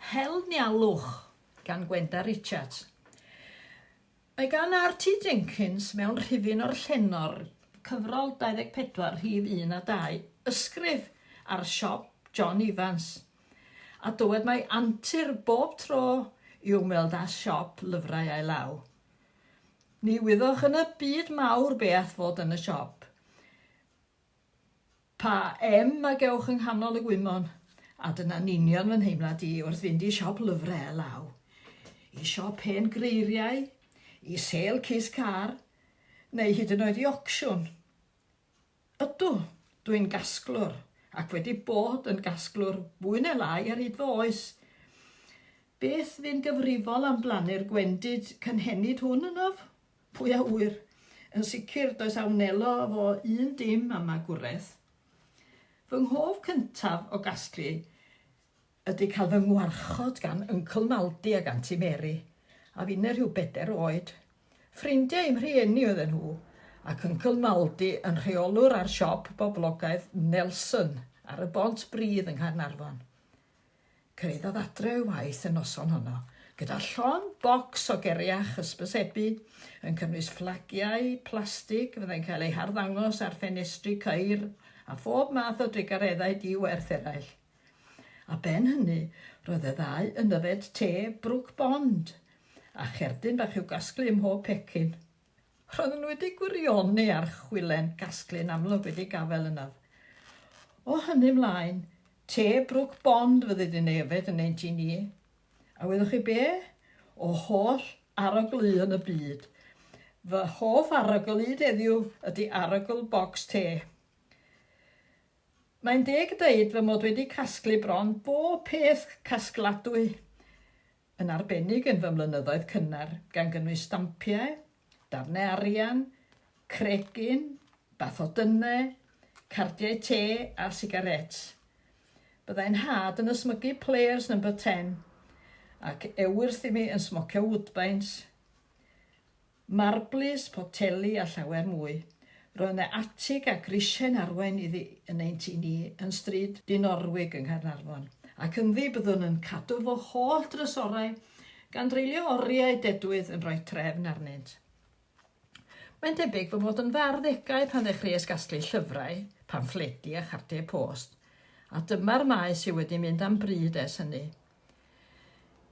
Hel Nialwch gan Gwenda Richards. Mae gan RT Jenkins mewn rhifyn o'r Llenor, cyfrol 24 rhif 1 a 2, ysgrif ar siop John Evans, a dywed mai antur bob tro i ymweld â siop lyfrau ail law. Ni wyddoch yn y byd mawr be all fod yn y siop. Pa em a gewch yng nghanol y gwymon? A dyna'n union fy nheimlad i wrth fynd i siop lyfrau a law. I siop hen greiriau, i sêl cist car, neu hyd yn oed i ocsiwn. Ydw, dwi'n gasglwr, ac wedi bod yn gasglwr fwy neu lai ar hyd fy oes. Beth fu'n gyfrifol am blannu'r gwendid cynhenid hwn ynof? Pwy a ŵyr? Yn sicr, does a wnelo fo un dim am magwraeth. Fy nghof cyntaf o gasglu ydy cael fy ngwarchod gan Yncl Maldi ac Anti Mary, a finne rhyw bedair oed. Ffrindiau i'm rhieni oedden nhw, ac Yncl Maldi yn rheolwr ar siop boblogaidd Nelson ar y Bont Bridd yng Nghaernarfon. Cyrhaeddodd adre o'i waith y noson honno, gyda llond bocs o geriach hysbysebu, yn cynnwys fflagiau plastig fyddai'n cael eu harddangos ar ffenestri ceir a phob math o drugareddau di-werth eraill. A ben hynny, roedd y ddau yn yfed te Brooke Bond, a cherdyn bach i'w gasglu ym mhob pecyn. Roedden nhw wedi gwirioni ar chwilen gasglu'n amlwg wedi gafael ynof. O hynny mlaen, te Brooke Bond fyddi di'n ei yfed yn ein tŷ ni. A wyddoch chi be? O holl arogleuon y byd, fy hoff arogl hyd heddiw ydy arogl bocs te. Mae'n deg deud fy mod wedi casglu bron bob peth casgladwy. yn arbennig yn fy mlynyddoedd cynnar, gan gynnwys stampiau, darnau arian, cregyn, bathodynnau, cardiau te a sigaréts. Byddai 'nhad yn ysmygu Players Number Ten ac ewyrth i mi yn smocio Woodbines. Marblis, poteli a llawer mwy. Roedd 'na atig a grisiau'n arwain iddi yn ein tŷ ni yn Stryd Dinorwig yng Nghaernarfon, ac ynddi byddwn yn cadw fy holl drysorau, gan dreulio oriau dedwydd yn rhoi trefn arnynt. Mae'n debyg fy mod yn fy arddegau pan ddechreuais gasglu llyfrau, pamffledi a chardiau post, a dyma'r maes sydd wedi mynd â'm bryd ers hynny.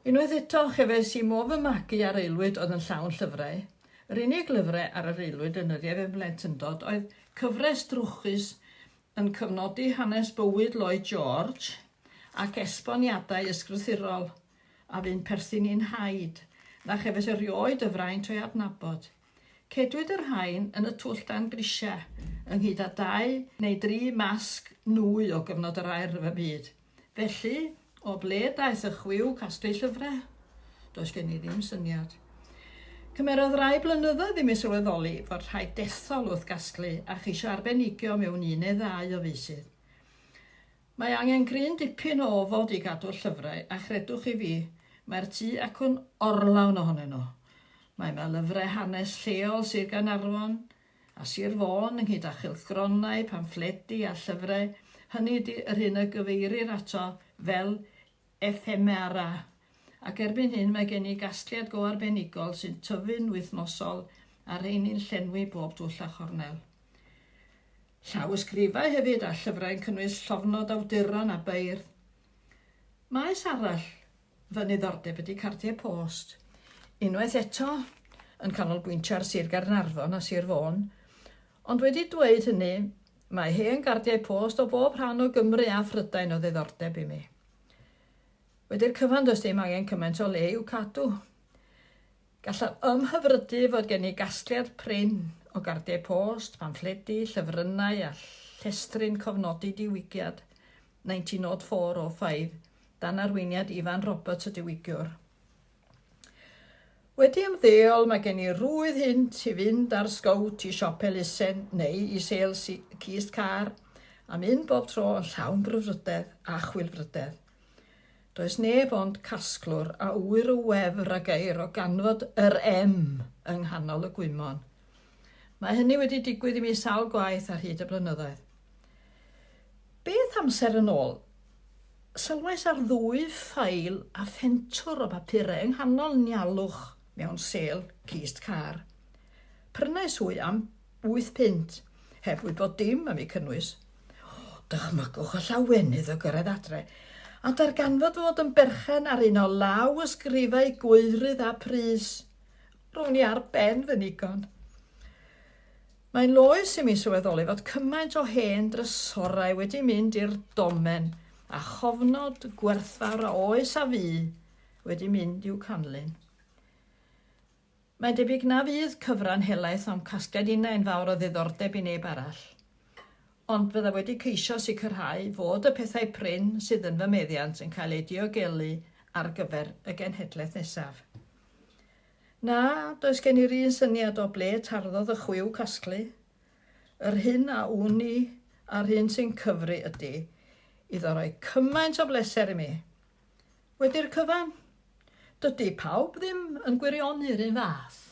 Unwaith eto, chefais i mo fy magu ar aelwyd oedd yn llawn llyfrau. Yr unig lyfrau ar yr aelwyd yn nyddiau fy mhlentyndod oedd cyfres drwchus yn cyfnodi hanes bywyd Lloyd George ac esboniadau ysgrythurol a fu'n perthyn i 'nhaid, na chefais erioed y fraint o'i adnabod. Cedwid y rhain yn y twll dan grisiau, ynghyd â dau neu dri masg nwy o gyfnod yr Ail Ryfel Byd. Felly, o ble daeth y chwiw casglu llyfrau? Does gen i ddim syniad. Cymerodd rai blynyddoedd i mi sylweddoli fod rhaid dethol wrth gasglu a cheisio arbenigio mewn un neu ddau o feysydd. Mae angen cryn dipyn o ofod i gadw'r llyfrau a chredwch chi fi, mae'r tŷ acw'n orlawn ohonyn nhw. Mae 'ma lyfrau hanes lleol Sir Gaernarfon a Sir Fôn ynghyd â chylchgronau, pamffledi a llyfrau, hynny ydi yr hyn y gyfeirir ato fel ephemera, ac erbyn hyn mae gen i gasgliad go arbenigol sy'n tyfu'n wythnosol a rheini'n llenwi bob twll a chornel. Llawysgrifau hefyd a llyfrau yn cynnwys llofnod awduron a beirdd. Maes arall fy niddordeb ydy cardiau post. Unwaith eto, yn canolbwyntio ar Sir Gaernarfon a Sir Fôn, ond wedi dweud hynny, mae hen gardiau post o bob rhan o Gymru a Phrydain o ddiddordeb i mi. Wedi'r cyfan does dim angen cymaint o le i'w cadw. Gallaf ymhyfrydu fod gen i gasgliad prin o gardiau post, pamffledi, llyfrynnau a llestri'n cofnodi diwygiad 1904-05 dan arweiniad Ifan Roberts y diwygiwr. Wedi ymddeol mae gen i rwydd hynt i fynd ar sgowt i siop elusen neu i sêl cist car a mynd bob tro yn llawn brwdfrydedd a chwilfrydedd. Does neb ond casglwr a ŵyr y wefr a geir o ganfod yr M yng nghanol y gwymon. Mae hynny wedi digwydd i mi sawl gwaith ar hyd y blynyddoedd. Beth amser yn ôl? Sylwais ar ddwy ffail a phentwr o bapurau yng nghanol nialwch mewn sêl cist car. Prynais hwy am wyth punt, heb wybod dim am eu cynnwys. O, dychmygwch y llawenydd o gyrraedd adre, a darganfod fy mod yn berchen ar un o law ysgrifau gwaerydd a pris. Rown i ar ben fy nigon. Mae'n loes i mi sylweddoli fod cymaint o hen drysorau wedi mynd i'r domen a chofnod gwerthfawr a oes a fu wedi mynd i'w canlyn. Mae'n debyg na fydd cyfran helaeth o'm casgliad innau'n fawr o ddiddordeb i neb arall. Ond byddaf wedi ceisio sicrhau fod y pethau prin sydd yn fy meddiant yn cael eu diogelu ar gyfer y genhedlaeth nesaf. Na, does gen i'r un syniad o ble tarddodd y chwiw casglu. Yr hyn a wn i, a'r hyn sy'n cyfri ydy, iddo roi cymaint o bleser i mi. Wedi'r cyfan, dydy pawb ddim yn gwirioni'r un fath.